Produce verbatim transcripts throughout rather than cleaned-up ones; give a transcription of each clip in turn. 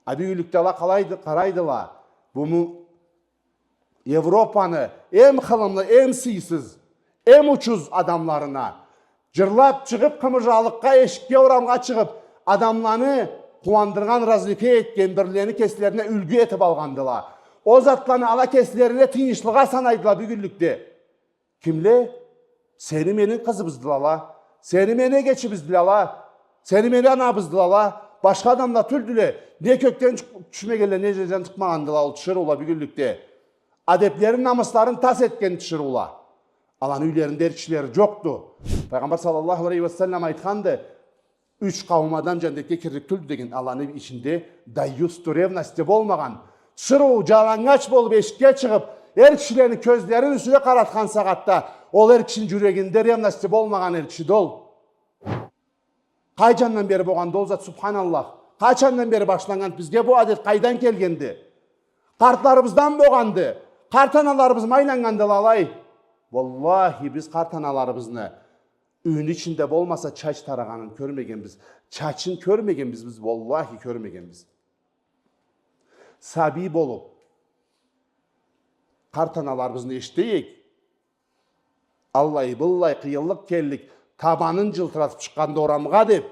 А бюгюнлюкде ала къалайды, къарайдыла. Бу му-, Европаны эм хылымлы, эм сыйсыз, эм учуз адамларына джырлап чыгъып, къымыжалыкъгъа, эшикге, орамгъа чыгъып, адамланы къууандыргъан, развлекать этген бирлени кеслерине юлгю этип алгъандыла. Ол затланы ала кеслерине тыйыншлыгъа санайдыла бюгюнлюкде. Кимле? Сени мени къызыбыздыла ала. Сени мени эгечибиздиле ала. Сени мени анабыздыла ала. Башха адамла тюлдюле. Не кёкден чыкъ-, тюшмегенле, не джерден чыкъмагъандыла ол тиширыула бюгюнлюкде. Адеплерин, намысларын тас этген тиширыула. Аланы юйлеринде эр кишилери джокъду. Пайгъамбар саллаллаху алейхи ва саллам айтханды, юч къауум адам джандетге кирлик тюлдю деген, аланы ичинде дайюсду, ревности болмагъан. Тиширыу джалангач болуп эшикге чыгъып, эр кишилени кёзлерин юсюне къаратхан сагъатда, ол эр кишини джюрегинде ревности болмагъан эр кишиди ол. Къай джандан бери болгъанды ол зат, субханаллах? Къачандан бери башланнганды бизге бу адет, къайдан келгенди? Къартларыбыздан болгъанды. Къарт аналарыбызмы айланнганды алай? Уаллахи, биз къарт аналарыбызны юйню ичинде болмаса чач тарагъанын кёрмегенбиз. Чачын кёрмегенбиз биз, уаллахи, кёрмегенбиз. Сабий болуп, къарт аналарыбызны эшите эдик. Аллай, быллай, къыйынлыкъ келлик, табанын джылтыратып чыкъгъанды орамгъа деп,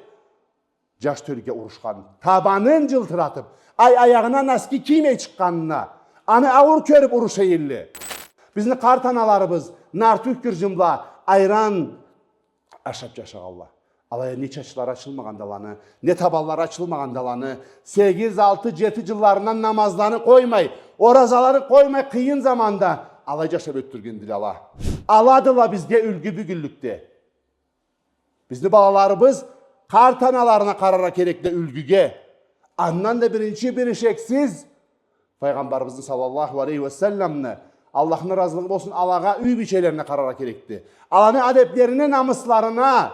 джаш тёлюге урушхан. Табанын джылтыратып, ай, аягъына носки киймей чыкъгъанына, аны ауур кёрюп уруша эдиле. Бизни къарт аналарыбыз нартюх кырджынла, айран ашап джашагъанла. Алай а не чачлары ачылмагъанды аланы, не табанлары ачылмагъанды аланы. Сегиз, алты, джети джылларындан намазланы къоймай, оразаланы къоймай, къыйын заманда алай джашап ётдюргендиле ала. Аладыла бизге юлгю бюгюнлюкде. Бизни балаларыбыз къарт аналарына къараргъа керекди юлгюге. Андан да биринчи, бир шексиз, Пайгъамбарыбызны саллаллаху алейхи ва салламны, Аллахны разылыгъы болсун алагъа, юй бийчелерине къараргъа керекди. Аланы адеплерине, намысларына,